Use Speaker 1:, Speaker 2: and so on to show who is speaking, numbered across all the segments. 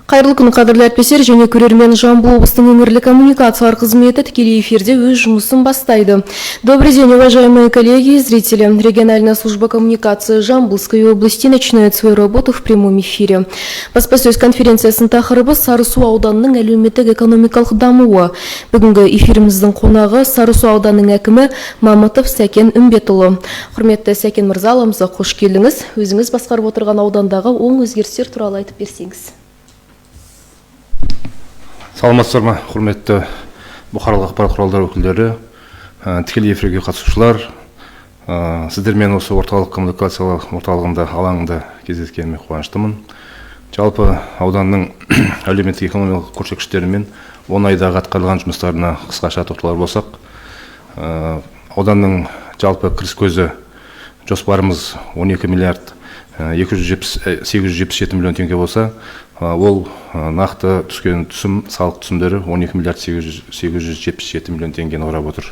Speaker 1: Қайырлы күн, қадірлі әріптестер және көрермен! Жамбыл облысының өңірлік коммуникациялар қызметі тікелей эфирде өз жұмысын бастайды. Добрый день, уважаемые коллеги и зрители. Региональная служба коммуникации Жамбылской области начинает свою работу в прямом эфире. Баспасөз конференциясының тақырыбы: Сарысу ауданының әлеуметтік экономикалық дамуы. Бүгінгі эфиріміздің қонағы – Сарысу ауданының әкімі Мамытов Сәкен Үмбетұлы. Құрметті Сәкен мырза, аламызға қош келдіңіз. Өзіңіз басқарып отырған аудандағы оң өзгерістер туралы айтып берсеңіз.
Speaker 2: Саламатсыздар ма, құрметті бұқаралық ақпарат құралдары өкілдері, тікелей эфирге қатысушылар! Сіздермен осы орталық коммуникациялар орталығында, алаңында кездескеніме қуаныштымын. Жалпы ауданның әлеуметтік экономикалық көрсеткіштері мен 10 айдағы атқарылған жұмыстарына қысқаша тоқталар болсақ, ауданның жалпы кіріс көзі жоспарымыз 12 миллиард 270, 877 миллион теңге болса, ол нақты түскен түсім, салық түсімдері 12 миллиард 877 миллион теңгені құрап отыр.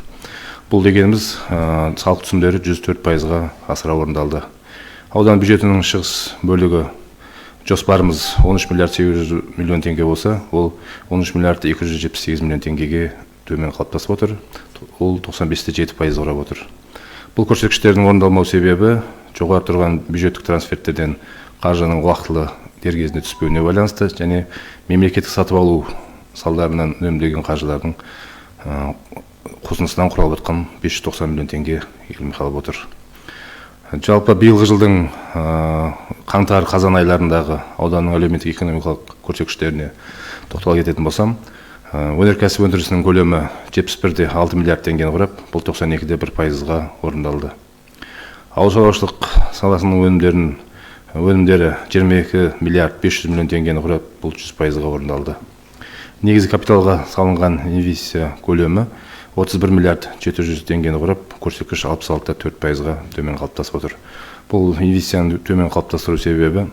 Speaker 2: Бұл дегеніміз, салық түсімдері 104%-ға асыра орындалды. Аудан бюджетінің шығыс бөлігі жоспарымыз 13 миллиард 800 миллион теңге болса, ол 13 миллиард 278 миллион теңгеге төмен қалыптасып отыр. Ол 95,7% құрап отыр. Бұл көрсеткіштердің орындалмау себебі жоғары тұрған бюджеттік трансферттерден қаржының уақытылы, дер кезінде түспеуіне байланысты және мемлекеттік сатып алу салдарынан үнемделген қаржылардың қосындысынан құралып жатқан 590 миллион теңге келмей қалып отыр. Жалпы биылғы жылдың қаңтар, қазан айларындағы ауданның әлеуметтік экономикалық көрсеткіштеріне тоқтала кететін болсам, өнеркәсіп өндірісінің көлемі 71,6 миллиард теңгені құрап, бұл 92,1%-ға орындалды. Ауыл шаруашылық саласының өнімдері 22 миллиард 500 миллион теңгені құрап, бұл 100%-ға орындалды. Негізгі капиталға салынған инвестиция көлемі 31 миллиард 700 теңгені құрап, көрсеткіш 66,4%-ға төмен қалыптасып отыр. Бұл инвестицияны төмен қалыптастыру себебі,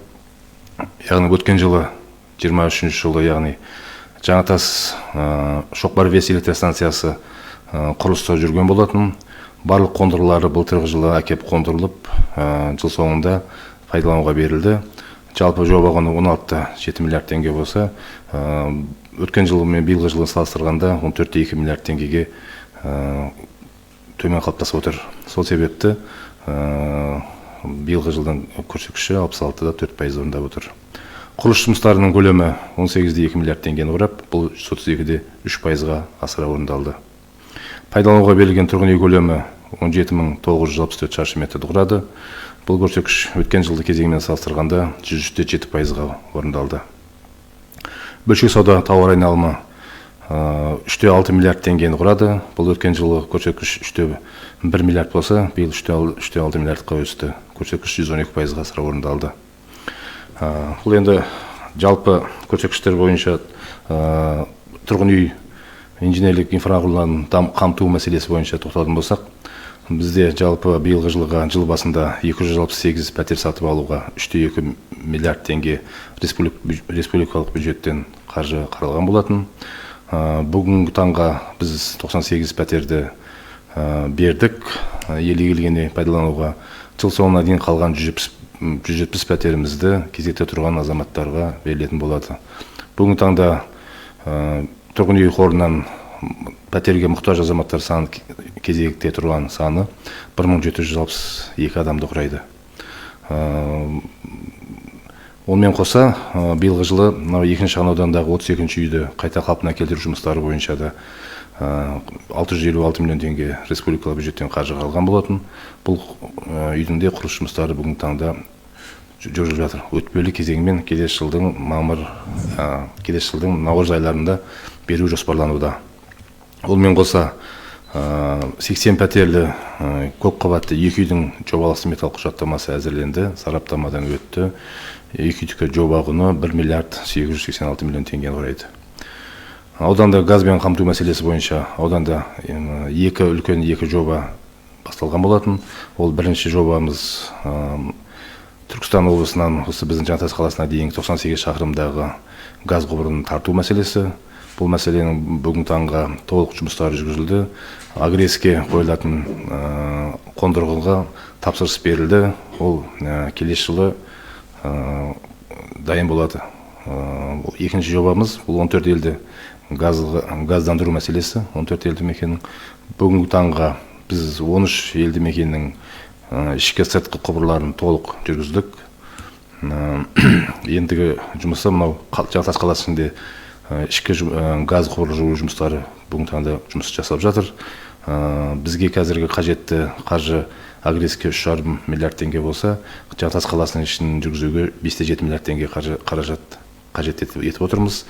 Speaker 2: яғни өткен жылы, 23 жылы, яғни Жаңатас Шоқпар ВЭС электростанциясы құрылыста жүрген болатын. Барлық қондырғылары былтырғы жылы әкеп қондырылып, жыл соңында пайдалануға берілді. Жалпы жоба құны 16,7 миллиард теңге болса, өткен жыл мен биылғы жылы салыстырғанда 14,2 миллиард теңгеге төмен қалыптасып отыр. Сол себепті биылғы жылдың көрсеткіші 66,4% орындап отыр. Құрылыс жұмыстарының көлемі 18,2 миллиард теңгені құрап, бұл 132,3%-ға асыра орындалды. Пайдалануға берілген тұрғын үй көлемі 17 964 шаршы метрді құрады. Бұл көрсеткіш өткен жылды кезеңімен салыстырғанда 103,7%-ға орындалды. Бөлшек сауда тауар айналымы 3,6 миллиард теңгені құрады. Бұл өткен жылғы көрсеткіш 3,1 миллиард болса, биыл 3,6 миллиардқа өсті. Көрсеткіш 112%-ға асыра орындалды. Бұл енді жалпы көрсеткіштер бойынша. Тұрғын үй инженерлік инфрақұрылымын қамту мәселесі бойынша тоқталатын болсақ, бізде жалпы биылғы жылға жыл басында 268 пәтер сатып алуға 3,2 миллиард теңге республикалық бюджеттен қаржы қаралған болатын. Бүгінгі таңға біз 98 пәтерді бердік ел игілігіне пайдалануға. Жыл соңына дейін қалған 170 пәтерімізді кезекте тұрған азаматтарға берілетін болады. Бүгінгі таңда тұрғын үй қорынан пәтерге мұқтаж азаматтар саны, кезекте тұрған саны 1762 адамды құрайды. Онымен қоса, биылғы жылы мынау екінші шағын аудандағы 32-үйді қайта қалпына келтіру жұмыстары бойынша да 656 миллион теңге республикалық бюджеттен қаржы қаралған болатын. Бұл үйдің де құрылыс жұмыстары бүгінгі таңда жүргізіліп жатыр. Өтпелі кезеңмен келесі жылдың мамыр, келесі жылдың наурыз айларында беру жоспарлануда. Онымен қоса, 80 пәтерлі көпқабатты екі үйдің жобалық сметалық құжаттамасы әзірленді, сараптамадан өтті. Екі үйдікі жоба құны 1 миллиард 886 миллион теңгені құрайды. Ауданда газбен қамту мәселесі бойынша ауданда екі үлкен екі жоба басталған болатын. Ол бірінші жобамыз Түркістан облысынан осы біздің Жаңатас қаласына дейін 98 шақырымдағы газ құбырын тарту мәселесі. Бұл мәселенің бүгінгі таңға толық жұмыстары жүргізілді. АГРЭС-ке қойылатын қондырғыға тапсырыс берілді. Ол келесі жылы дайын болады. Екінші жобамыз бұл 14 елді газдандыру мәселесі. 14 елді мекеннің бүгінгі таңға біз 13 елді мекеннің ішкі сыртқы құбырларын толық жүргіздік. Ендігі жұмысы мынау Жаңатас қаласы ішінде ішкі газ құбыр жүргізу жұмыстары бүгінгі таңда жұмыс жасап жатыр. Бізге қазіргі қажетті қаржы АГРЭС-ке 3,5 миллиард теңге болса, Жаңатас қаласының ішін жүргізуге 5,7 миллиард теңге қаражат қажет етіп отырмыз.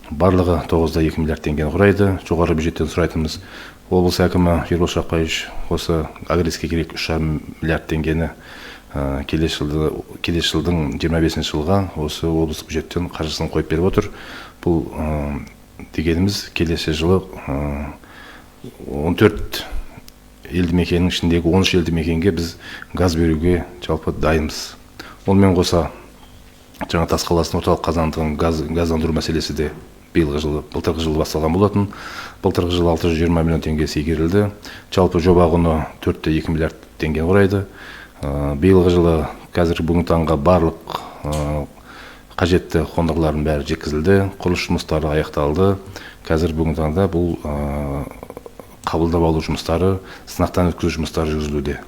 Speaker 2: Барлығы 9,2 миллиард теңгені құрайды. Жоғары бюджеттен сұрайтынымыз, облыс әкімі Ербол Шақпаевич осы АГРЭС-ке керек 3,5 миллиард теңгені келесі жылдың 25 жылға осы облыстық бюджеттен қаржысын қойып беріп отыр. Бұл дегеніміз, келесі жылы 14 елді мекеннің ішіндегі 13 елді мекенге біз газ беруге жалпы дайынбыз. Онымен қоса Жаңатас қаласының орталық қазандығын газдандыру мәселесі де биылғы жылы, былтырғы жылы басталған болатын. Былтырғы жылы 620 миллион теңгесі игерілді. Жалпы жоба құны 4,2 миллиард теңгені құрайды. Биылғы жылы қазір бүгінгі таңға барлық қажетті қондырғылардың бәрі жеткізілді, құрылыс жұмыстары аяқталды. Қазір бүгінгі таңда бұл қабылдап алу жұмыстары, сынақтан өткізу жұмыстары жүргізілуде.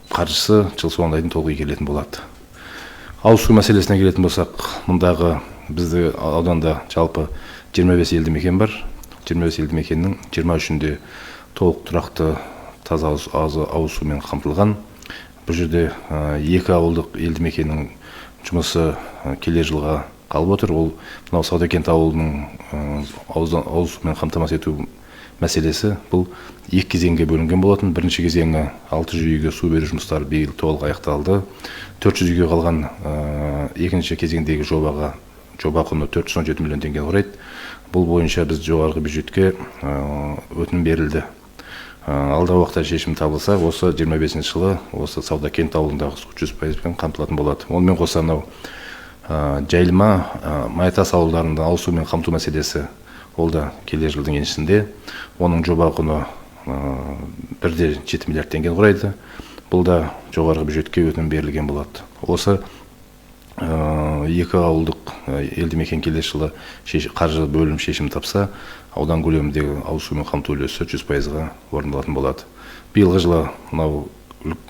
Speaker 2: Қаржысы жыл соңына дейін толық игерілетін болады. Ауыз су мәселесіне келетін болсақ, мұндағы бізді ауданда жалпы 25 елді мекен бар. 25 елді мекеннің 23-інде толық тұрақты таза ауыз сумен қамтылған. Бұл жерде екі ауылдық елді мекеннің жұмысы келер жылға қалып отыр. Ол мынау Саудакент ауылының ауыз сумен қамтамасыз ету мәселесі, бұл екі кезеңге бөлінген болатын. Бірінші кезеңі 600 үйге су беру жұмыстары биыл толық аяқталды. 400 үйге қалған екінші кезеңдегі жобаға жоба құны 417 миллион теңгені құрайды. Бұл бойынша біз жоғарғы бюджетке өтінім берілді. Алдағы уақытта шешім табылса, осы 25 жылы осы Саудакент ауылындағы су 100%-пен қамтылатын болады. Онымен қоса мынау Жайылма, Майтас ауылдарында ауыз сумен қамту мәселесі, ол да келер жылдың еншісінде. Оның жоба құны 1,7 миллиард теңгені құрайды. Бұл да жоғарғы бюджетке өтінім берілген болады. Осы екі ауылдық елді мекен келесі жылы қаржы бөлім шешім тапса, аудан көлеміндегі ауыз сумен қамту үлесі 100%-ға орындалатын болады. Биылғы жылы мынау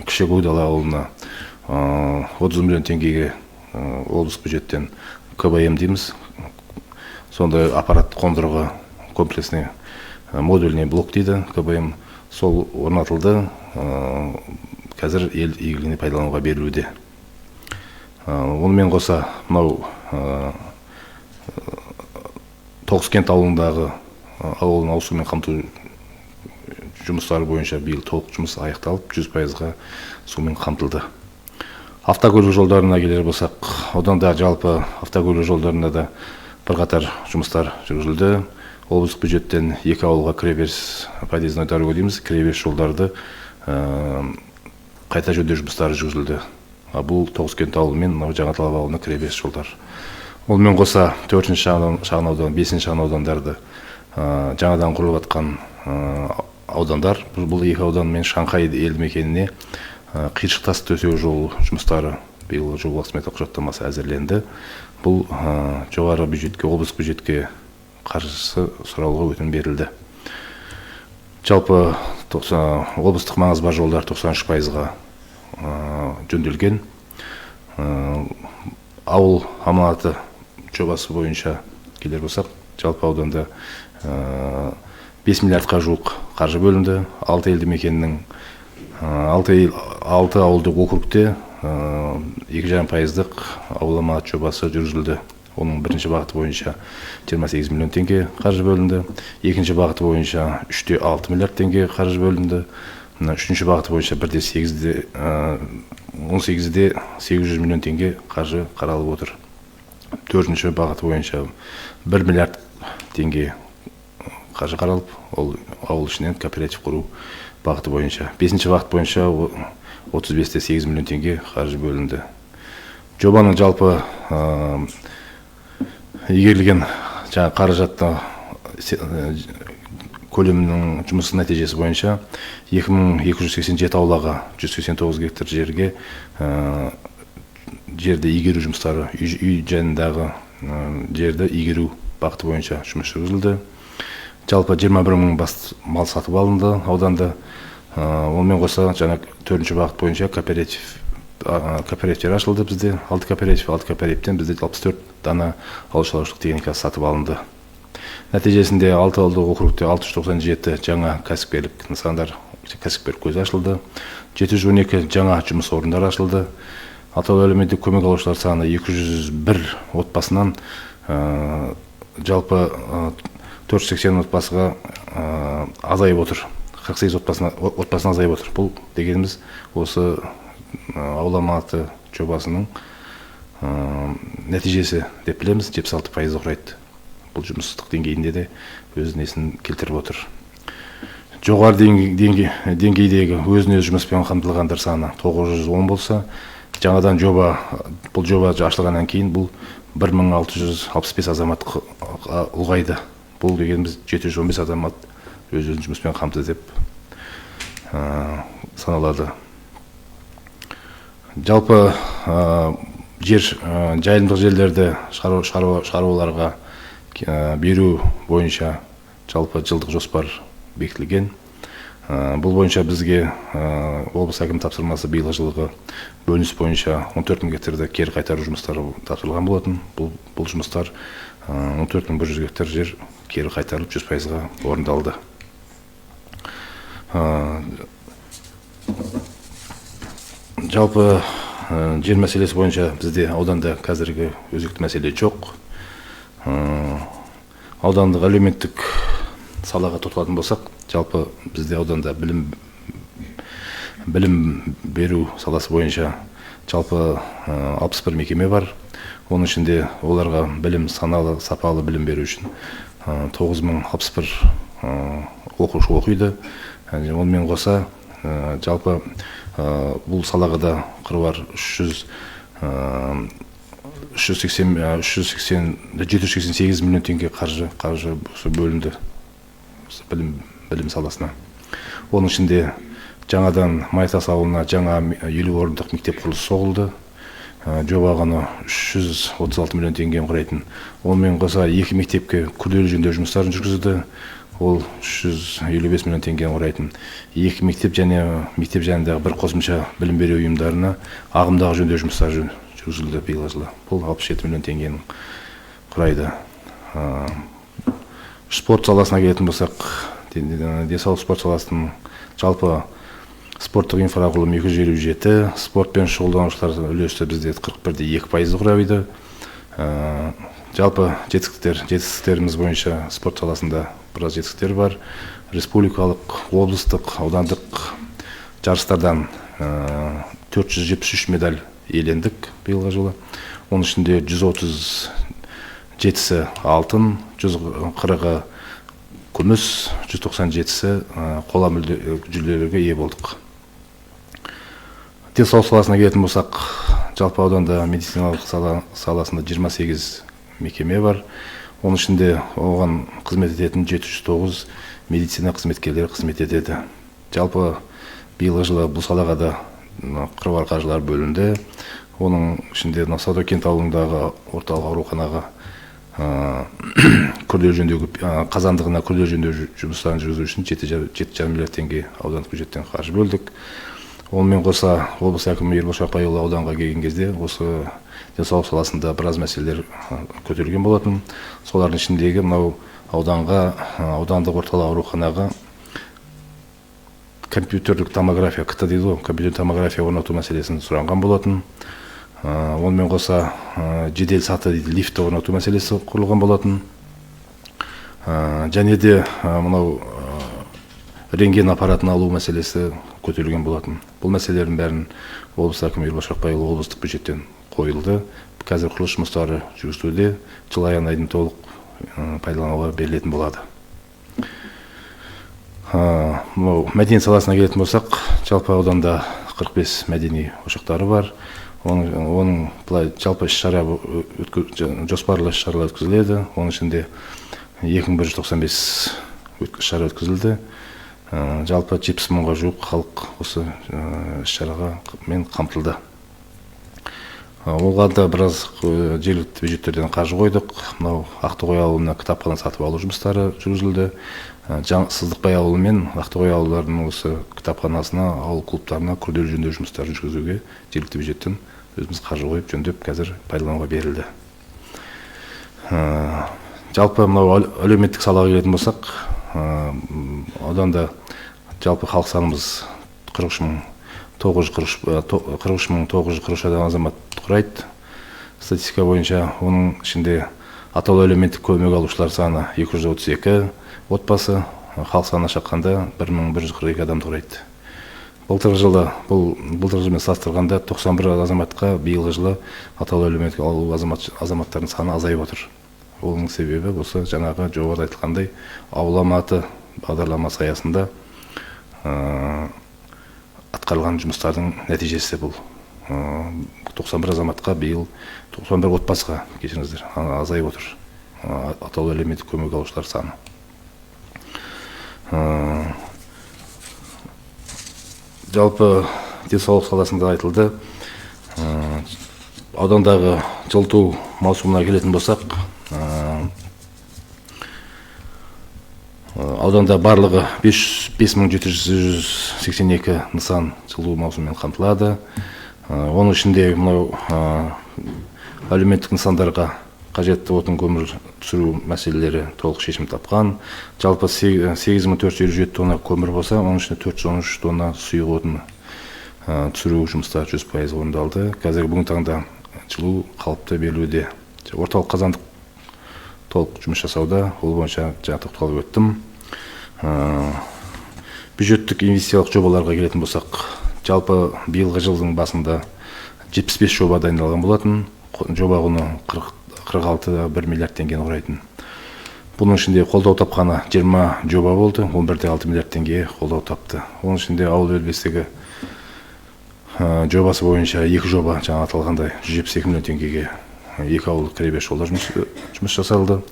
Speaker 2: Кіші Көкдала ауылына 30 миллион теңгеге облыс бюджеттен КБМ дейміз, сондай аппарат қондырғы, комплексный модульный блок дейді, КБМ, сол орнатылды, қазір ел игілігіне пайдалануға берілуде. Онымен қоса мынау Тоғызкент ауылындағы ауылын ауыз сумен қамту жұмыстары бойынша биыл толық жұмыс аяқталып, 100%-ға сумен қамтылды. Автокөлік жолдарына келер болсақ, ауданда жалпы автокөлік жолдарында да бірқатар жұмыстар жүргізілді. Облыстық бюджеттен екі ауылға кіреберіс, подъездной дорога дейміз, кіреберіс жолдарды қайта жөндеу жұмыстары жүргізілді. Бұл Тоғызкент ауылы мен мынау Жаңаталап ауылына кіреберіс жолдар. Онымен қоса төртінші шағын аудан, бесінші шағын аудандарды, жаңадан құрылып жатқан аудандар, бұл екі аудан мен Шанхай елді мекеніне қиыршық тас төсеу жол жұмыстары биыл жобалық смета құжаттамасы әзірленді. Бұл жоғары бюджетке, облыстық бюджетке қаржысы сұралуға өтінім берілді. Жалпы облыстық маңызы бар жолдар 93%-ға жөнделген. Ауыл аманаты жобасы бойынша келер болсақ, жалпы ауданда 5 миллиардқа жуық қаржы бөлінді. 6 елді мекеннің, 6 ауылдық округте 2,5%-дық ауыл аманат жобасы жүргізілді. Оның бірінші бағыты бойынша 28 миллион теңге қаржы бөлінді. Екінші бағыты бойынша 3,6 миллиард теңге қаржы бөлінді. Үшінші бағыты бойынша 18,8 миллион теңге қаржы қаралып отыр. Төртінші бағыты бойынша 1 миллиард теңге қаржы қаралып, ол ауыл ішінен кооператив құру бағыты бойынша. Бесінші бағыт бойынша 35,8 миллион теңге қаржы бөлінді. Жобаның жалпы игерілген жаңа қаражатты көлемінің жұмысы нәтижесі бойынша 2287 аулаға 189 гектар жерге Жерді игеру жұмыстары, үй жанындағы жерді игеру бағыты бойынша жұмыс жүргізілді. Жалпы 21 мың бас мал сатып алынды ауданда. Онымен қоса жаңа төртінші бағыт бойынша кооперативтер ашылды бізде. 6 кооператив, 6 кооперативтен бізде 64 дана ауыл шаруашылық техникасы сатып алынды. Нәтижесінде 6 ауылдық округте 697 жаңа кәсіпкерлік нысандар, кәсіпкерлік көзі ашылды. 712 жаңа жұмыс орындары ашылды. Атаулы әлеуметтік көмек алушылар саны 201 отбасынан жалпы 480 отбасыға азайып отыр. 48 отбасына азайып отыр. Бұл дегеніміз осы ауыл аманаты жобасының нәтижесі деп білеміз, 76% құрайды. Бұл жұмыссыздық деңгейінде де өз несін келтіріп отыр. Жоғары деңгейдегі өзін өзі жұмыспен қамтылғандар саны 910 болса, жаңадан жоба, бұл жоба ашылғаннан кейін бұл 1665 азамат ұлғайды. Бұл дегеніміз 715 азамат өз өзін жұмыспен қамтыды деп саналады. Жалпы жер, жайылымдық жерлерді шаруаларға беру бойынша жалпы жылдық жоспар бекітілген. Бұл бойынша бізге облыс әкімінің тапсырмасы биылғы жылғы бөлініс бойынша 14 мың гектарды кері қайтару жұмыстары тапсырылған болатын. Бұл жұмыстар 14 100 гектар жер кері қайтарылып 100%-ға орындалды. Жалпы жер мәселесі бойынша бізде ауданда қазіргі өзекті мәселе жоқ. Аудандық әлеуметтік салаға тоқталатын болсақ, жалпы бізде ауданда білім беру саласы бойынша жалпы 61 мекеме бар. Оның ішінде оларға білім, саналы, сапалы білім беру үшін 9061 оқушы оқиды. Онымен қоса жалпы бұл салаға да қыруар үш жүз сексен, 788 миллион теңге қаржы осы бөлінді осы білім саласына. Оның ішінде жаңадан Майтас ауылына жаңа 50 орындық мектеп құрылысы соғылды. Жоба құны 336 миллион теңгені құрайтын. Онымен қоса екі мектепке күрделі жөндеу жұмыстарын жүргізілді. Ол 355 миллион теңгені құрайтын. Екі мектеп және мектеп жанындағы бір қосымша білім беру ұйымдарына ағымдағы жөндеу жұмыстары жүргізілді биылғы жылы. Бұл 67 миллион теңгені құрайды. Спорт саласына келетін болсақ, денсаулық спорт саласының жалпы спорттық инфрақұрылым 257, спортпен шұғылданушылар үлесі бізде 41,2%-ды құрайды. Жалпы жетістіктеріміз бойынша спорт саласында біраз жетістіктер бар. Республикалық, облыстық, аудандық жарыстардан 473 медаль иелендік биылғы жылы. Оның ішінде 137-сі алтын, 140-ы күміс, 197-сі қола жүлделерге ие болдық. Денсаулық саласына келетін болсақ, жалпы ауданда медициналық саласында 28 мекеме бар. Оның ішінде оған қызмет ететін 709 медицина қызметкерлері қызмет етеді. Жалпы биылғы жылы бұл салаға да қыруар қаржылар бөлінді. Оның ішінде мына Саудакент ауылындағы орталық ауруханаға күрделі жөндеу, қазандығына күрделі жөндеу жұмыстарын жүргізу үшін 7,5 миллиард теңге аудандық бюджеттен қаржы бөлдік. Онымен қоса облыс әкімі Ербол Шақпайұлы ауданға келген кезде осы денсаулық саласында біраз мәселелер көтерілген болатын. Солардың ішіндегі мынау ауданға, аудандық орталық ауруханаға компьютерлік томография, КТ дейді ғой, компьютерлік томография орнату мәселесін сұранған болатын. Онымен қоса жедел саты дейді, лифт орнату мәселесі құрылған болатын. Және де мынау рентген аппаратын алу мәселесі көтерілген болатын. Бұл мәселелердің бәрін облыс әкімі Ербол Шақпайұлы облыстық бюджеттен қойылды. Қазір құрылыс жұмыстары жүргізілуде, жыл аяғына дейін толық пайдалануға берілетін болады. Мынау мәдениет саласына келетін болсақ, жалпы ауданда 45 мәдени ошақтары бар. Оның былай жалпы іс-шара жоспарлы іс-шаралар өткізіледі. Оның ішінде 2195 іс-шара өткізілді. Жалпы 70 мыңға жуық халық осы іс-шараға мен қамтылды. Оған да біраз жергілікті бюджеттерден қаржы қойдық. Мынау Ақтоғай ауылына кітапхана сатып алу жұмыстары жүргізілді. Сыздықбай ауылы мен Ақтоғай ауылдарының осы кітапханасына, ауыл клубтарына күрделі жөндеу жұмыстарын жүргізуге жергілікті бюджеттен өзіміз қаржы қойып, жөндеп, қазір пайдалануға берілді. Жалпы мынау әлеуметтік салаға келетін болсақ, ауданда жалпы халық санымыз 43 943 адам, азамат құрайды статистика бойынша. Оның ішінде атаулы әлеуметтік көмек алушылар саны 232 отбасы, халық санына шаққанда 1142 адамды құрайды. Былтырғы жылы, бұл былтырғы жылмен салыстырғанда, 91 азаматқа биылғы жылы атаулы әлеуметтік алу азаматтардың саны азайып отыр. Оның себебі осы жаңағы жоғарыда айтылғандай, «Ауыл аманаты» бағдарламасы аясында атқарылған жұмыстардың нәтижесі. Бұл 91 азаматқа биыл, 91 отбасыға, кешіріңіздер, азайып отыр атаулы әлеуметтік көмек алушылар саны. Жалпы денсаулық саласында айтылды. Аудандағы жылыту маусымына келетін болсақ, ауданда барлығы 5782 нысан жылу маусымымен қамтылады. Оның ішінде мынау әлеуметтік нысандарға қажетті отын, көмір түсіру мәселелері толық шешім тапқан. Жалпы 8457 тонна көмір болса, оның ішінде 413 тонна сұйық отын түсіру жұмыстары 100% орындалды. Қазіргі бүгінгі таңда жылу қалыпты берілуде. Орталық қазандық толық жұмыс жасауда, ол бойынша жаңа тоқталып өттім. Бюджеттік инвестициялық жобаларға келетін болсақ, жалпы биылғы жылдың басында 75 жоба дайындалған болатын. Жоба құны 46,1 миллиард теңгені құрайтын. Бұның ішінде қолдау тапқаны 20 жоба болды, 11,6 миллиард теңге қолдау тапты. Оның ішінде «Ауыл — ел бесігі» жобасы бойынша екі жоба, жаңа аталғандай, 172 миллион теңгеге екі ауылдық кіреберіс жолдар жұмыс жасалды.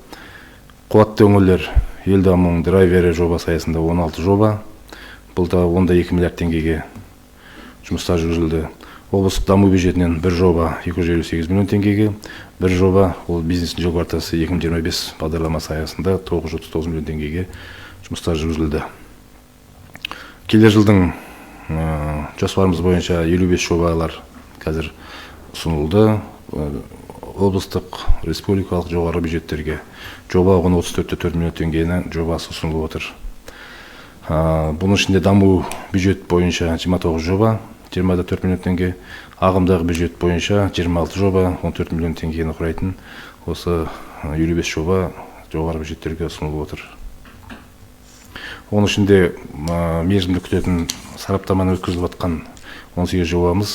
Speaker 2: «Қуатты өңірлер — ел дамуының драйвері» жобасы аясында 16 жоба, бұл да 10,2 миллиард теңгеге жұмыстар жүргізілді. Облыстық даму бюджетінен бір жоба 258 миллион теңгеге, бір жоба, ол «Бизнестің жол картасы 2025» бағдарламасы аясында 939 миллион теңгеге жұмыстар жүргізілді. Келер жылдың жоспарымыз бойынша 55 жобалар қазір ұсынылды облыстық, республикалық, жоғары бюджеттерге. Жоба құны 34,4 миллион теңгенің жобасы ұсынылып отыр. Бұның ішінде даму бюджет бойынша 29 жоба, 24 миллион теңге, ағымдағы бюджет бойынша 26 жоба, 14 миллион теңгені құрайтын осы 55 жоба жоғары бюджеттерге ұсынылып отыр. Оның ішінде мерзімді күтетін, сараптаманы өткізіліп жатқан 18 жобамыз,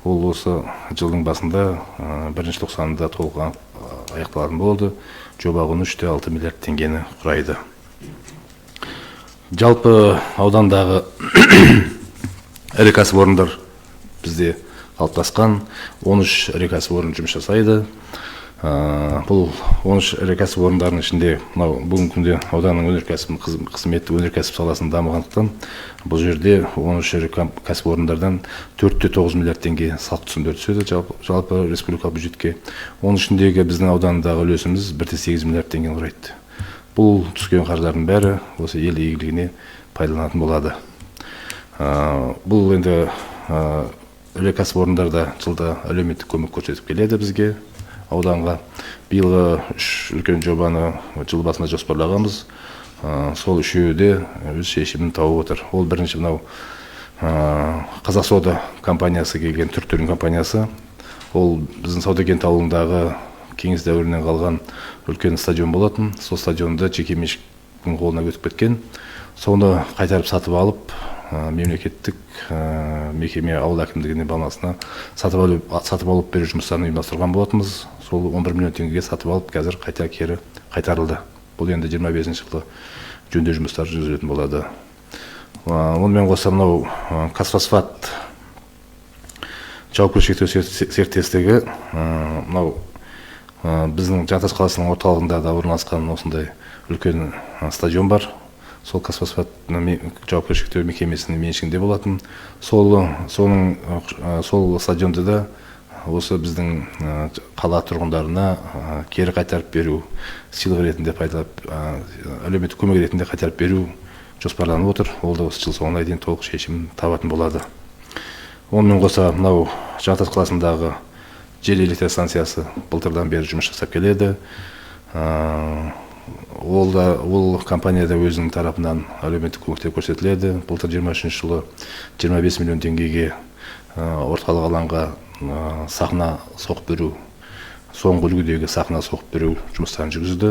Speaker 2: ол осы жылдың басында, бірінші тоқсанында толық аяқталатын болды. Жоба құны 3,6 миллиард теңгені құрайды. Жалпы аудандағы ірі кәсіпорындар бізде қалыптасқан 13 ірі кәсіпорын жұмыс жасайды. Бұл 13 ірі кәсіпорындардың ішінде мынау бүгінгі күнде ауданның өнеркәсіп қызметі, өнеркәсіп саласының дамығандықтан, бұл жерде 13 ірі кәсіпорындардан 4,9 миллиард теңге салық түсімдері түседі жалпы республикалық бюджетке. Оның ішіндегі біздің аудандағы үлесіміз 1,8 миллиард теңгені құрайды. Бұл түскен қаржылардың бәрі осы ел игілігіне пайдаланатын болады. Бұл енді ірі кәсіпорындарда жылда әлеуметтік көмек көрсетіп келеді бізге, ауданға. Биылғы үш үлкен жобаны жыл басында жоспарлағанбыз. Сол үшеуі де өз шешімін тауып отыр. Ол бірінші мынау «Қазақ Сода» компаниясы келген, Түріктердің компаниясы. Ол біздің Саудакент ауылындағы кеңес дәуірінен қалған үлкен стадион болатын. Сол стадионды жеке меншіктің қолына өтіп кеткен. Соны қайтарып сатып алып, мемлекеттік мекеме, ауыл әкімдігіне балансына сатып алып беру жұмыстарын ұйымдастырған болатынбыз. Сол 11 миллион теңгеге сатып алып, қазір қайта кері қайтарылды. Бұл енді 25 жылы жөндеу жұмыстары жүргізілетін болады. Онымен қоса мынау «Казфосфат» жауапкершілігі шектеулі серіктестігі, мынау біздің Жаңатас қаласының орталығында да орналасқан осындай үлкен стадион бар. Сол «Казфосфат» жауапкершілігі шектеулі мекемесінің меншігінде болатын. Сол соның сол стадионды да Осы біздің қала тұрғындарына кері қайтарып беру, сыйлық ретінде пайдалап, әлеуметтік көмек ретінде қайтарып беру жоспарланып отыр. Ол да осы жыл соңына дейін толық шешім табатын болады. Онымен қоса мынау Жаңатас қаласындағы жел электр станциясы былтырдан бері жұмыс жасап келеді. Ол да, ол компанияда өзінің тарапынан әлеуметтік көмектер көрсетіледі. Былтыр 23 жылы 25 миллион теңгеге орталық алаңға сахна соғып беру, соңғы үлгідегі сахна соғып беру жұмыстарын жүргізді.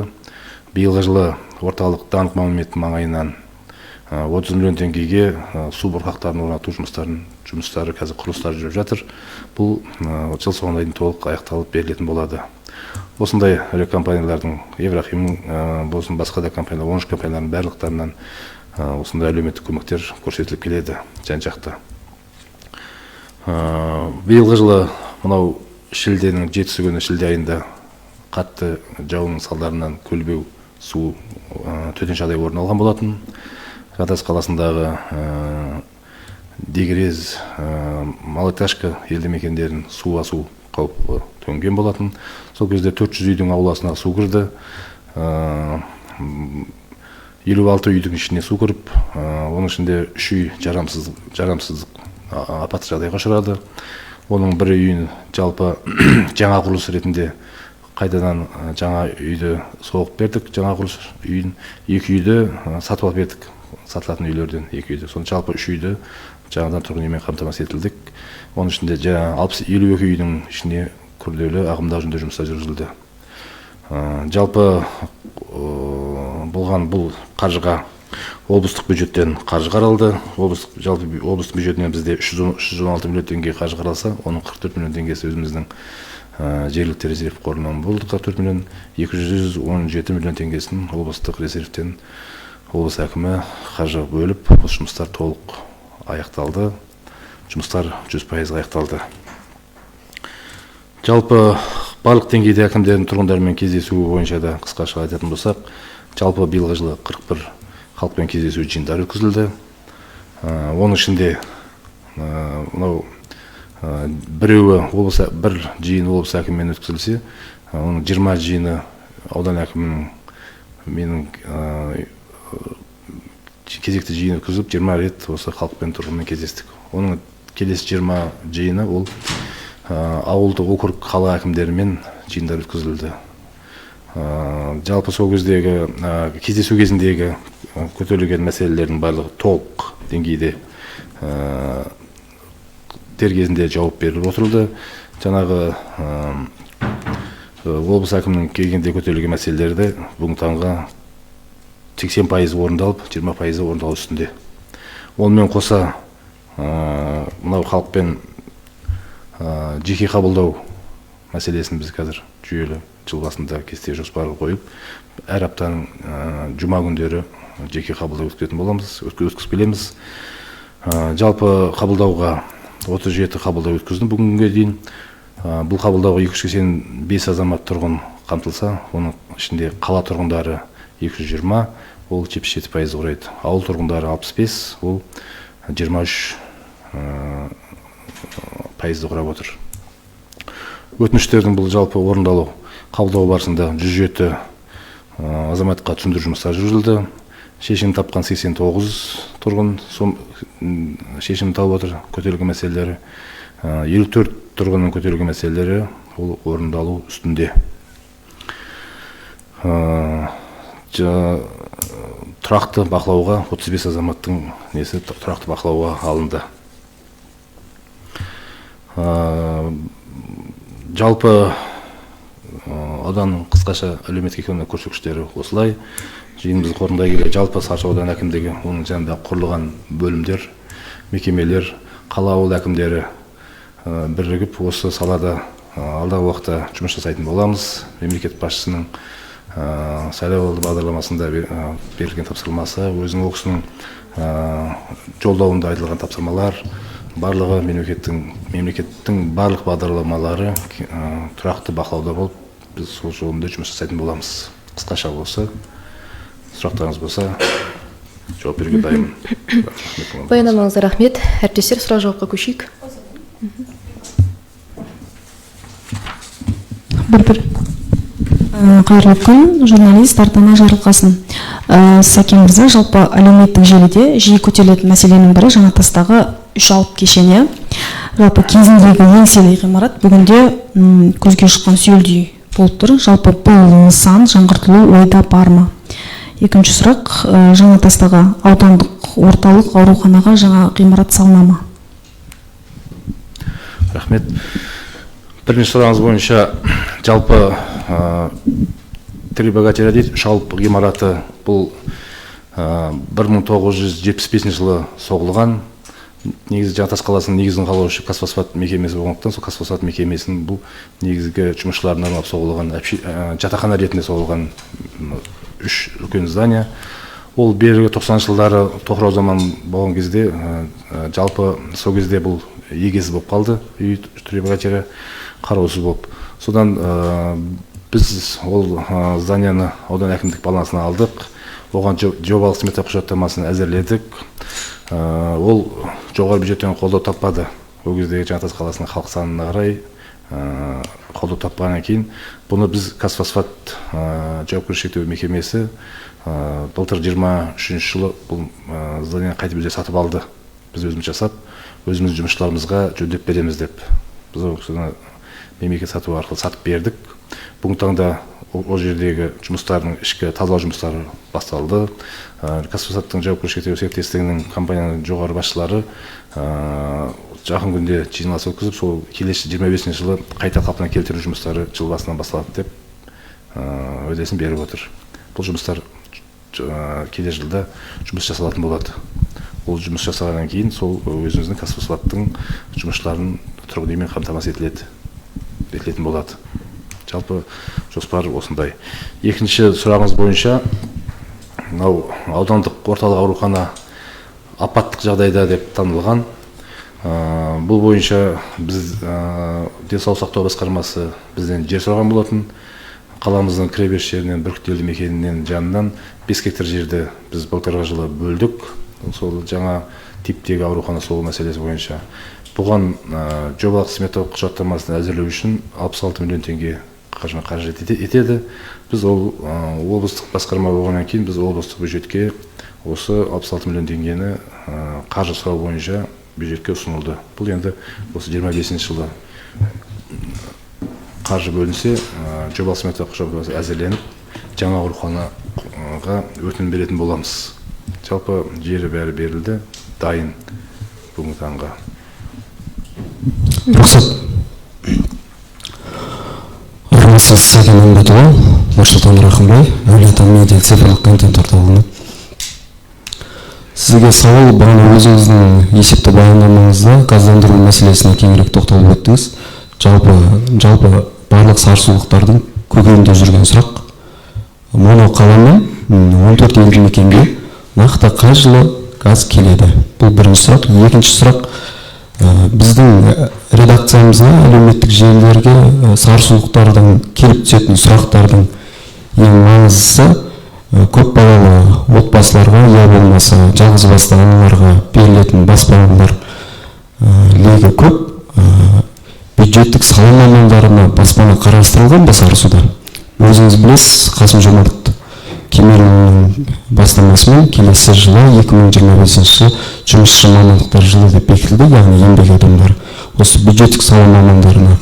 Speaker 2: Биылғы жылы орталық Даңқ монументі маңайынан 30 миллион теңгеге су бұрқақтарын орнату жұмыстары қазір құрылыстары жүріп жатыр. Бұл жыл соңына дейін толық аяқталып берілетін болады. Осындай ірі компаниялардың, Еврохим болсын, басқа да компаниялар, 13 компаниялардың барлықтарынан осындай әлеуметтік көмектер көрсетіліп келеді жан-жақты. Биылғы жылы мынау шілденің 7 күні, шілде айында қатты жауынның салдарынан көлбеу су төтенше жағдай орын алған болатын. Жаңатас қаласындағы Дегерез, Малоэтажка елді мекендерін су басу қаупі төнген болатын. Сол кезде 400 үйдің ауласына су кірді. 56 үйдің ішіне су кіріп, оның ішінде 3 үй жарамсыз апатты жағдайға ұшырады. Оның бір үйін жалпы жаңа құрылыс ретінде қайтадан жаңа үйді соғып бердік, жаңа құрылыс үйін, 2 үйді сатып алып бердік, сатылатын үйлерден 2 үйді. Соның жалпы 3 үйді жаңадан тұрғын үймен қамтамасыз етілдік. Оның ішінде 52 үйдің ішіне күрделі ағымдағы жөндеу жұмыстары жүргізілді. Жалпы болған бұл қаржыға облыстық бюджеттен қаржы қаралды. Жалпы облыстық бюджетінен бізде 316 миллион теңге қаржы қаралса, оның 44 миллион теңгесі өзіміздің жергілікті резерв қорынан болды. 44 миллион, 217 миллион теңгесін облыстық резервтен облыс әкімі қаржы бөліп, бұл жұмыстар толық аяқталды. Жұмыстар 100% аяқталды. Жалпы барлық деңгейде әкімдердің тұрғындармен кездесуі бойынша да қысқаша айтатын болсақ, жалпы биылғы жылы 41 халықпен кездесу жиындары өткізілді. Оның ішінде мынау біреуі облыс, бір жиын облыс әкімімен өткізілсе, оның 20 жиыны аудан әкімінің менің кезекті жиын өткізіп, 20 рет осы халықпен, тұрғынмен кездестік. Оның келесі 20 жиыны ол ауылдық округ қала әкімдерімен жиындар өткізілді. Жалпы сол кездегі кездесу кезіндегі көтерілген мәселелердің барлығы толық деңгейде дер кезінде жауап беріліп отырылды. Жаңағы облыс әкімінің келгенде көтерілген мәселелерді бүгінгі таңға 80% орындалып, 20% орындалу үстінде. Онымен қоса мынау халықпен жеке қабылдау мәселесін біз қазір жүйелі жыл басында кесте жоспар қойып, әр аптаның жұма күндері жеке қабылдау өткізетін боламыз, өткізіп келеміз. Жалпы қабылдауға 37 қабылдау өткіздім бүгінгі күнге дейін. Бұл қабылдауға 285 азамат тұрғын қамтылса, оның ішінде қала тұрғындары 220, ол 77% құрайды. Ауыл тұрғындары 65, ол 23% құрап отыр. Өтініштердің бұл жалпы орындалу қабылдау барысында 107 азаматқа түсіндіру жұмыстары жүргізілді. Шешім тапқан 89 тұрғын шешім тауып отыр, көтерілген мәселелері. 54 тұрғынның көтерілген мәселелері ол орындалу үстінде. Тұрақты бақылауға 35 азаматтың несі тұрақты бақылауға алынды. Жалпы ауданның қысқаша әлеуметтік экономикалық көрсеткіштері осылай. Жиынымызды қорытындылай келе, жалпы Сарысу ауданы әкімдігі, оның жанында құрылған бөлімдер, мекемелер, қала ауыл әкімдері бірігіп осы салада алдағы уақытта жұмыс жасайтын боламыз. Мемлекет басшысының сайлауалды бағдарламасында берілген тапсырмасы, өзінің ол кісінің жолдауында айтылған тапсырмалар, барлығы мемлекеттің барлық бағдарламалары тұрақты бақылауда болып, біз сол жолында жұмыс жасайтын боламыз. Қысқаша осы. Сұрақтарыңыз болса, жауап беруге дайынмын.
Speaker 1: Баяндамаңызға рахмет. Әріптестер, сұрақ жауапқа көшейік.
Speaker 3: Бір-бір.
Speaker 4: Қайырлы күн, журналист Артана Жарылқасын. Сәкен мырза, жалпы әлеуметтік желіде жиі көтерілетін мәселенің бірі Жаңатастағы үш алып кешені. Жалпы кезіндегі еңселі ғимарат бүгінде көзге шыққан сүйелдей болып тұр. Жалпы бұл нысан жаңғыртылу ойда бар ма? Екінші сұрақ, Жаңатастағы аудандық орталық ауруханаға жаңа ғимарат салына ма?
Speaker 2: Рахмет. Бірінші сұрағыңыз бойынша, жалпы «Три богатыря» дейді, үш алып ғимараты, бұл 1975 жылы соғылған. Негізі Жаңатас қаласының негізін қалаушы «Казфосфат» мекемесі болғандықтан, сол «Казфосфат» мекемесінің бұл негізгі жұмысшыларына арналып соғылған, жатақхана ретінде соғылған үш үлкен здание. Ол бергі 90-шы жылдары тоқырау заман болған кезде, жалпы сол кезде бұл егесі болып қалды үй, «Три богатыря» қараусыз болып. Содан біз ол зданияны аудан әкімдік балансына алдық, оған жобалық смета құжаттамасын әзірледік. Ол жоғары бюджеттен қолдау таппады. Ол кездегі Жаңатас қаласының халық санына қарай қолдау таппағаннан кейін, бұны біз «Казфосфат» жауапкершілігі шектеулі мекемесі былтыр 23-жылы бұл зданияны қайтып өздері сатып алды. Біз өзіміз жасап, өзіміздің жұмысшыларымызға жөндеп береміз деп, біз ол кісіні мемлекет сату арқылы сатып бердік. Бүгінгі таңда ол жердегі жұмыстардың, ішкі тазалау жұмыстары басталды. «Казфосфаттың» жауапкершілігі шектеулі серіктестігінің, компанияның жоғары басшылары жақын күнде жиналыс өткізіп, сол келесі 25-жылы қайта қалпына келтіру жұмыстары жыл басынан басталады деп уәдесін беріп отыр. Бұл жұмыстар келер жылда жұмыс жасалатын болады. Ол жұмыс жасағаннан кейін сол өзіміздің «Казфосфаттың» жұмысшыларын тұрғын үймен қамтамасыз етілетін болады. Жалпы жоспар осындай. Екінші сұрағыңыз бойынша, мынау аудандық орталық аурухана апаттық жағдайда деп танылған. Бұл бойынша біз, денсаулық сақтау басқармасы бізден жер сұраған болатын. Қаламыздың кіреберіс жерінен, Бүркіт елді мекенінен жанынан 5 гектар жерді біз былтырғы жылы бөлдік. Сол жаңа типтегі аурухана салу мәселесі бойынша. Бұған жобалық сметалық құжаттамасын әзірлеу үшін 66 миллион теңге қаржыны қаражат етеді. Біз ол облыстық басқарма болғаннан кейін, біз облыстық бюджетке осы 66 миллион теңгені қаржы сұрау бойынша бюджетке ұсынылды. Бұл енді осы 25-жылы қаржы бөлінсе, жобалық сметалық құжаттамасы әзірленіп, жаңа ауруханаға өтінім беретін боламыз. Жалпы жері бәрі берілді, дайын бүгінгі таңға.
Speaker 5: Рұқсат. Армысыз, Сәкен Үмбетұлы, Нұрсұлтан Рахымбай, Әулиеата медиа цифрлық контент орталығынан. Сізге сауал: бағана өзіңіздің есепті баяндамаңызда газдандыру мәселесіне кеңірек тоқталып өттіңіз. Жалпы барлық сарысулықтардың көкейінде жүрген сұрақ. Моноқала мен 14 елді мекенге нақты қай жылы газ келеді? Бұл бірінші сұрақ. Екінші сұрақ, біздің редакциямызға, әлеуметтік желілерге сарысулықтардан келіп түсетін сұрақтардың ең маңыздысы көп балалы отбасыларға, я болмаса жалғыз басты аналарға берілетін баспаналар легі көп. Бюджеттік сала мамандарына баспана қарастырылған ба Сарысуда? Өзіңіз білесіз, Қасым Жомарт Кемелұлының бастамасымен келесі жылы, 2025 жылы жұмысшы мамандықтар жылы деп бекітілді, яғни еңбек адамдары. Осы бюджеттік сала мамандарына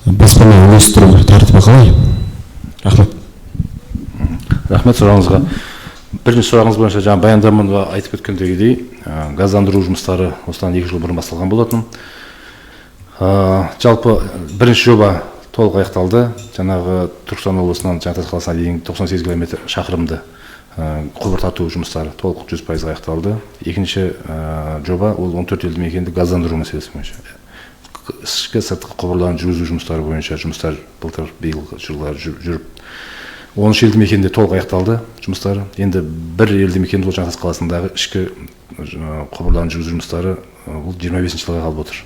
Speaker 5: баспана үлестіру тәртібі қалай? Рахмет.
Speaker 2: Рахмет сұрағыңызға. Бірінші сұрағыңыз бойынша, жаңа баяндамада айтып өткендегідей, газдандыру жұмыстары осыдан 2 жыл бұрын басталған болатын. Жалпы бірінші жоба толық аяқталды. Жаңағы Түркістан облысынан Жаңатас қаласына дейін 98 километр шақырымды құбыр тарту жұмыстары толық 100%-ға аяқталды. Екінші жоба, ол 14 елді мекенді газдандыру мәселесі бойынша ішкі сыртқы құбырларын жүргізу жұмыстары бойынша жұмыстар былтыр, биылғы жылдары жүріп, 13 елді мекенде толық аяқталды жұмыстары. Енді бір елді мекенде, ол Жаңатас қаласындағы ішкі құбырларын жүргізу жұмыстары, бұл 25-жылға қалып отыр.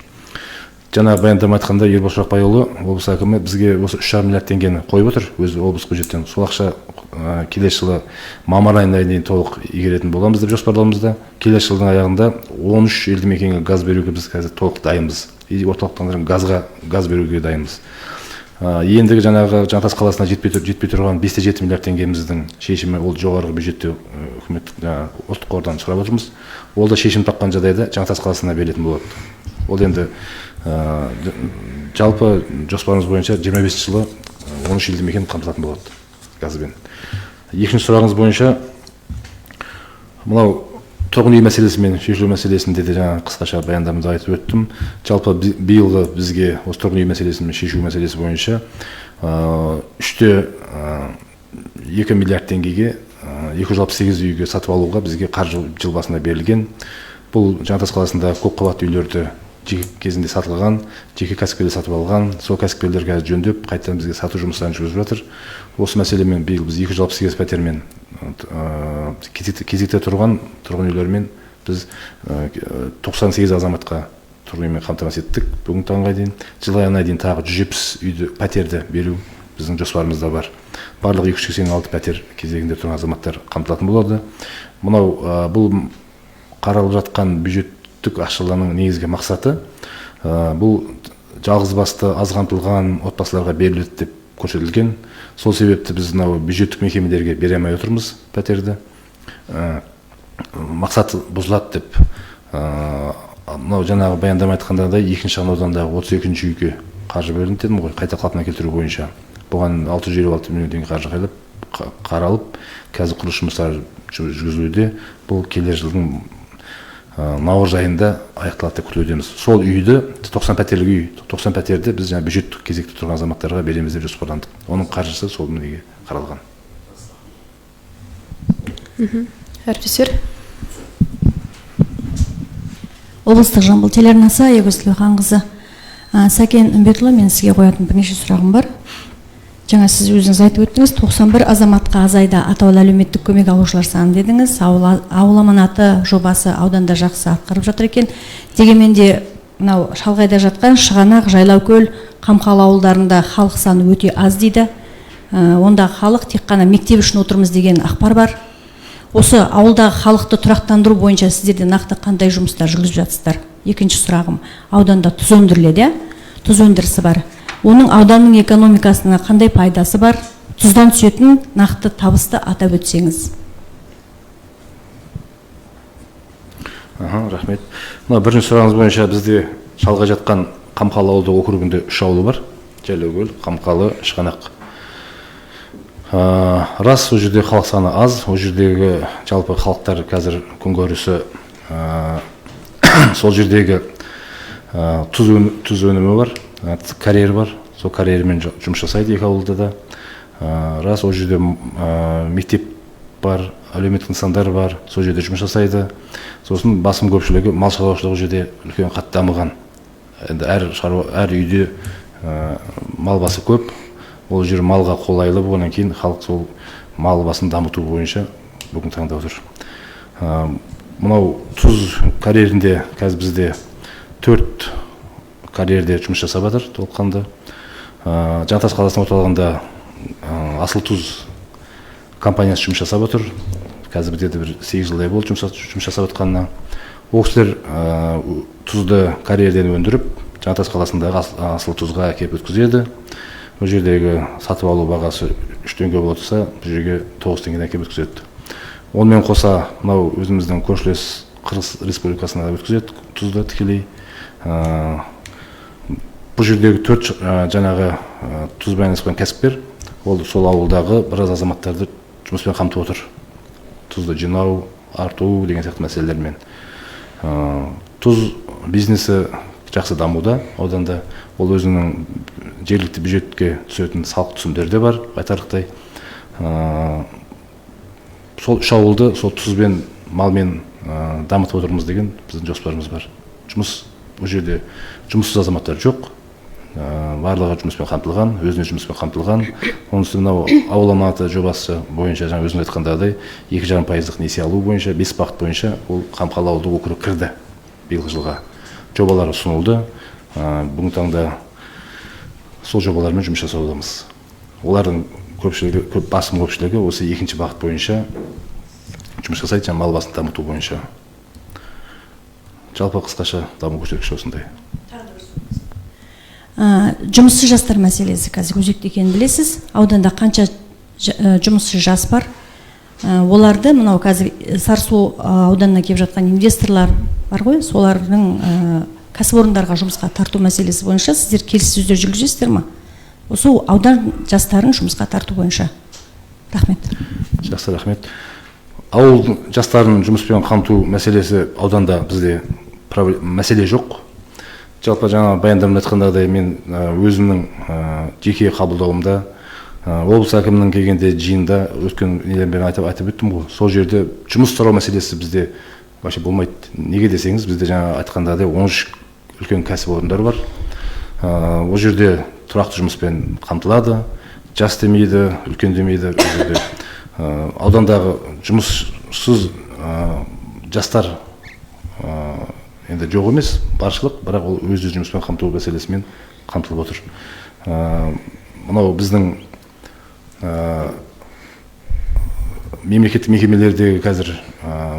Speaker 2: Жаңа баяндама айтқанда, Ербол Шорақбайұлы, облыс әкімі, бізге осы 3,5 миллиард теңгені қойып отыр өзі облыс бюджеттен. Сол ақша келесі жылы мамыр айына дейін толық игеретін боламыз деп жоспарлауымызда. Келесі жылдың аяғында 13 елді мекенге газ беруге біз қазір толық дайынбыз и орталықтандырылған газға газ беруге дайынбыз. Ендігі жаңағы Жаңатас қаласына жетпей тұрған 5,7 миллиард теңгеміздің шешімі ол жоғарғы бюджетте үкімет ұлттық қордан сұрап отырмыз. Ол да шешім тапқан жағдайда Жаңатас қаласына берілетін болады. Ол енді жалпы жоспарымыз бойынша 25 жылы 13 елді мекен қамтылатын болады газбен. Екінші сұрағыңыз бойынша мынау тұрғын үй мәселесімен шешілу мәселесінде де жаңа қысқаша баяндамада айтып өттім. Жалпы биылғы бізге осы тұрғын үй мәселесін шешу мәселесі бойынша 3,2 миллиард теңгеге 268 үйге сатып алуға бізге қаржы жыл басында берілген. Бұл Жаңатас қаласында көпқабатты үйлерді жеке кезінде сатылған, жеке кәсіпкерлер сатып алған, сол кәсіпкерлер қазір жөндеп қайтадан бізге сату жұмыстарын жүргізіп жатыр. Осы мәселемен биыл біз 268 пәтермен кезекте тұрған тұрғын үйлермен біз 98 азаматқа тұрғын үймен қамтамасыз еттік. Бүгінгі таңға дейін, жыл аяғына дейін тағы 170 үйді пәтерді беру біздің жоспарымызда бар. Барлығы 286 пәтер кезегінде тұрған азаматтар қамтылатын болады. Мынау бұл қаралып жатқан бюджеттік ақшаларының негізгі мақсаты бұл жалғыз басты аз қамтылған отбасыларға беріледі деп көрсетілген. Сол себепті біз мынау бюджеттік мекемелерге бере алмай отырмыз пәтерді. Мақсаты бұзылады деп мынау жаңағы баяндама айтқандағыдай екінші аудандағы 32-ші үйге қаржы бөлінді дедім ғой, қайта қалпына келтіру бойынша. Бұған 656 миллион теңге қаржы қаралып, қазір құрылыс жұмыстары жүргізілуде. Бұл келер жылдың наурыз айында аяқталады деп күтілудеміз. Сол үйді, 90 пәтерлік үй, 90 пәтерді біз жаңа бюджеттік кезекте тұрған азаматтарға береміз деп жоспарландық. Оның қаржысы сол неге қаралған.
Speaker 1: Әріптестер.
Speaker 3: Облыстық Жамбыл телеарнасы, Аягөз Тілеуханқызы. Сәкен Үмбетұлы, мен сізге қоятын бірнеше сұрағым бар. Жаңа сіз өзіңіз айтып өттіңіз, 91 азаматқа азайды атаулы әлеуметтік көмек алушылар саны дедіңіз. Ауыл аманаты жобасы ауданда жақсы атқарып жатыр екен. Дегенмен де мынау шалғайда жатқан Шығанақ, Жайлаукөл, Қамқалы ауылдарында халық саны өте аз дейді. Онда халық тек қана мектеп үшін отырмыз деген ақпар бар. Осы ауылдағы халықты тұрақтандыру бойынша сіздерде нақты қандай жұмыстар жүргізіп жатсыздар? Екінші сұрағым, ауданда тұз өндіріледі, тұз өндірісі бар. Оның ауданның экономикасына қандай пайдасы бар? Тұздан түсетін нақты табысты атап өтсеңіз.
Speaker 2: Рахмет. Мына бірінші сұрағыңыз бойынша бізде шалғай жатқан Қамқалы ауылдық округінде 3 ауылы бар. Жайлаукөл, Қамқалы, Шығанақ. Рас, ол жерде халық саны аз, ол жердегі жалпы халықтар қазір күнкөрісі сол жердегі тұз өнімі бар, карьер бар, сол карьермен жұмыс жасайды екі ауылда да. Рас, ол жерде мектеп бар, әлеуметтік нысандар бар, сол жерде жұмыс жасайды. Сосын басым көпшілігі мал шаруашылығы жерде үлкен қатты дамыған. Енді әр үйде мал басы көп, ол жер малға қолайлы болғаннан кейін халық сол мал басын дамыту бойынша бүгін таңда отыр. Мынау тұз карьерінде қазір бізде 4 карьерде жұмыс жасап жатыр толыққанды. Жаңатас қаласының орталығында Асыл тұз компаниясы жұмыс жасап отыр. Қазір бізде бір 8 жылдай болды жұмыс жасап отқанына. Ол кісілер тұзды карьерден өндіріп, Жаңатас қаласындағы Асыл тұзға әкеліп өткізеді. Ол жердегі сатып алу бағасы 3 теңге болса, бұл жерге 9 теңгеден әкеліп өткізеді. Онымен қоса мынау өзіміздің көршілес Қырғыз Республикасына өткізеді тұзды тікелей. Бұл жердегі 4 жаңағы тұзбен айналысқан кәсіпкер, ол сол ауылдағы біраз азаматтарды жұмыспен қамтып отыр. Тұзды жинау, арту деген сияқты мәселелермен. Тұз бизнесі жақсы дамуда ауданда. Ол өзінің жергілікті бюджетке түсетін салық түсімдері де бар айтарлықтай. Сол үш ауылды сол тұзбен, малмен дамытып отырмыз деген біздің жоспарымыз бар. Жұмыс бұл жерде жұмыссыз азаматтар жоқ. Барлығы жұмыспен қамтылған, өзіне жұмыспен қамтылған. Оның үстіне мынау ауыл аманаты жобасы бойынша жаңа өзіңіз айтқандағыдай 2,5% несие алу бойынша 5 бағыт бойынша ол Қамқалы ауылдық округі кірді биылғы жылға. Жобалар ұсынылды. Бүгінгі таңда сол жобалармен жұмыс жасаудамыз. Олардың көпшілігі, көп басым көпшілігі осы екінші бағыт бойынша жұмыс жасайды, жаңа мал басын дамыту бойынша. Жалпы қысқаша даму көрсеткіші осындай.
Speaker 3: Жұмыссыз жастар мәселесі қазір өзекті екенін білесіз. Ауданда қанша жұмыссыз жас бар? Оларды мынау қазір Сарысу ауданына келіп жатқан инвесторлар бар ғой, солардың кәсіпорындарға жұмысқа тарту мәселесі бойынша сіздер келіссөздер жүргізесіздер ма? Осы аудан жастарын жұмысқа тарту бойынша. Рахмет.
Speaker 2: Жақсы, рахмет. Ауыл жастарын жұмыспен қамту мәселесі ауданда бізде мәселе жоқ. Жалпы жаңа баяндамада айтқандағыдай, мен өзімнің жеке қабылдауымда, облыс әкімінің келгенде жиында өткен нелерін бәрін айтып өттім ғой. Сол жерде жұмыс сұрау мәселесі бізде вообще болмайды. Неге десеңіз, бізде жаңа айтқандағыдай 13 үлкен кәсіпорындар бар. Ол жерде тұрақты жұмыспен қамтылады, жас демейді, үлкен демейді. Ол жерде аудандағы жұмыссыз жастар енді жоқ емес, баршылық, бірақ ол өз өз жұмыспен қамту мәселесімен қамтылып отыр. Мынау біздің мемлекеттік мекемелердегі қазір,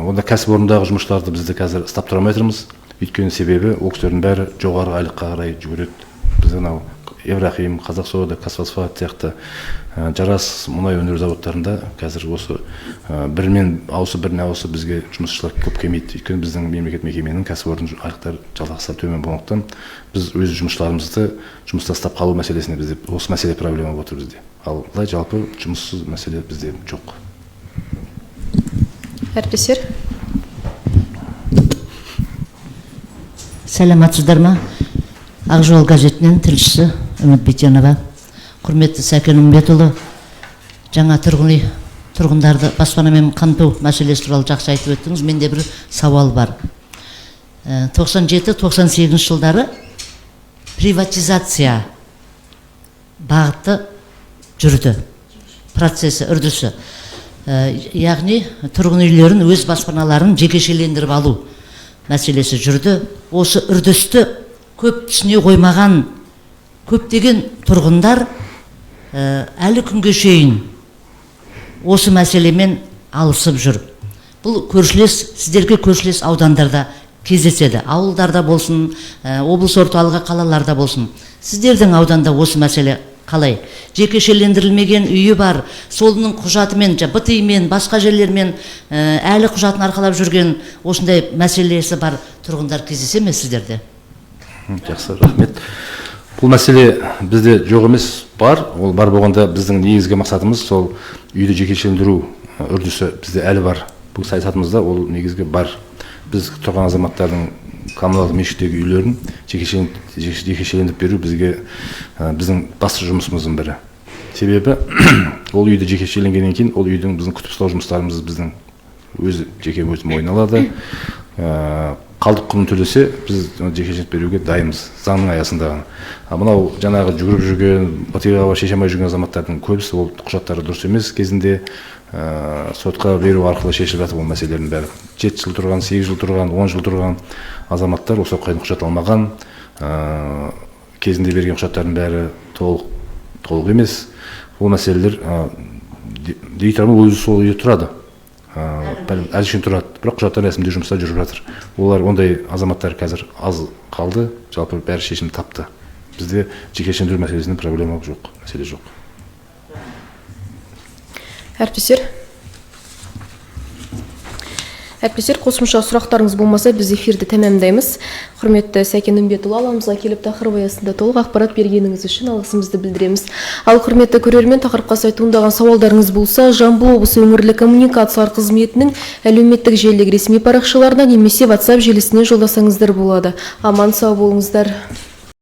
Speaker 2: онда кәсіпорындағы жұмысшыларды бізді қазір ұстап тұра алмай тұрмыз. Өйткені себебі ол кісілердің бәрі жоғары айлыққа қарай жүгіреді. Біз анау Еврахим, Қазақсода, Казфосфат сияқты Жарас мұнай өндіру заводтарында қазір осы бірімен ауысып, біріне ауысып бізге жұмысшылар көп келмейді. Өйткені біздің мемлекет мекеменің кәсіпорын айлықтары жалақысы төмен болғандықтан біз өз жұмысшыларымызды жұмыста ұстап қалу мәселесіне бізде осы мәселе проблема болып отыр бізде. Ал былай жалпы жұмыссыз мәселе бізде жоқ.
Speaker 1: Әріптестер.
Speaker 6: Сәлеметсіздер ме? Ақжол газетінен тілшісі Үміт Битенова. Құрметті Сәкен Үмбетұлы, жаңа тұрғын үй тұрғындарды баспанамен қамту мәселесі туралы жақсы айтып өттіңіз. Менде бір сауал бар. 97-98 жылдары приватизация бағыты жүрді, процесі, үрдісі. Яғни тұрғын үйлерін, өз баспаналарын жекешелендіріп алу мәселесі жүрді. Осы үрдісті көп түсіне қоймаған көптеген тұрғындар әлі күнге шейін осы мәселемен алысып жүр. Бұл көршілес, сіздерге көршілес аудандарда кездеседі. Ауылдарда болсын, облыс орталығы қалаларда болсын. Сіздердің ауданда осы мәселе қалай? Жекешелендірілмеген үйі бар, солының құжатымен, БТИ-мен, басқа жерлермен әлі құжатын арқалап жүрген осындай мәселесі бар тұрғындар кездесе ме сіздерде?
Speaker 2: Жақсы, рахмет. Бұл мәселе бізде жоқ емес, бар. Ол бар болғанда біздің негізгі мақсатымыз сол үйді жекешелендіру үрдісі бізде әлі бар. Бұл саясатымызда ол негізгі бар. Біз тұрған азаматтардың коммуналдық меншіктегі үйлерін жекешелендіріп беру бізге біздің басты жұмысымыздың бірі. Себебі ол үйді жекешеленгеннен кейін ол үйдің біздің күтіп ұстау жұмыстарымыз біздің өз жеке өз мойнына алады. Қалдық құнын төлесе біз жекешелендіріп беруге дайынбыз заңның аясында. Мынау жаңағы жүгіріп жүрген, БТИ-ға шеше алмай жүрген азаматтардың көбісі ол құжаттары дұрыс емес кезінде сотқа беру арқылы шешіліп жатыр ол мәселелердің бәрі. 7 жыл тұрған, 8 жыл тұрған, 10 жыл тұрған азаматтар осы уақытқа дейін құжат алмаған, кезінде берген құжаттардың бәрі толық емес. Ол мәселелер дей тұрғанмен өзі сол үйде тұрады. Әлі үшін тұрады, бірақ құжаттар рәсімдеу жұмыстары жүріп жатыр. Олар ондай азаматтар қазір аз қалды, жалпы бәрі шешім тапты. Бізде жекешелендіру мәселесінде проблема жоқ, мәселе жоқ.
Speaker 1: Әріптестер, Әріптестер, қосымша сұрақтарыңыз болмаса, біз эфирді тәмамдаймыз. Құрметті Сәкен Үмбетұлы, аламызға келіп тақырып аясында толық ақпарат бергеніңіз үшін алғысымызды білдіреміз. Ал құрметті көрермен, тақырыпқа сай туындаған сауалдарыңыз болса, Жамбыл облысы өңірлік коммуникациялар қызметінің әлеуметтік желілік ресми парақшаларына немесе WhatsApp желісіне жолдасаңыздар болады. Аман сау болыңыздар.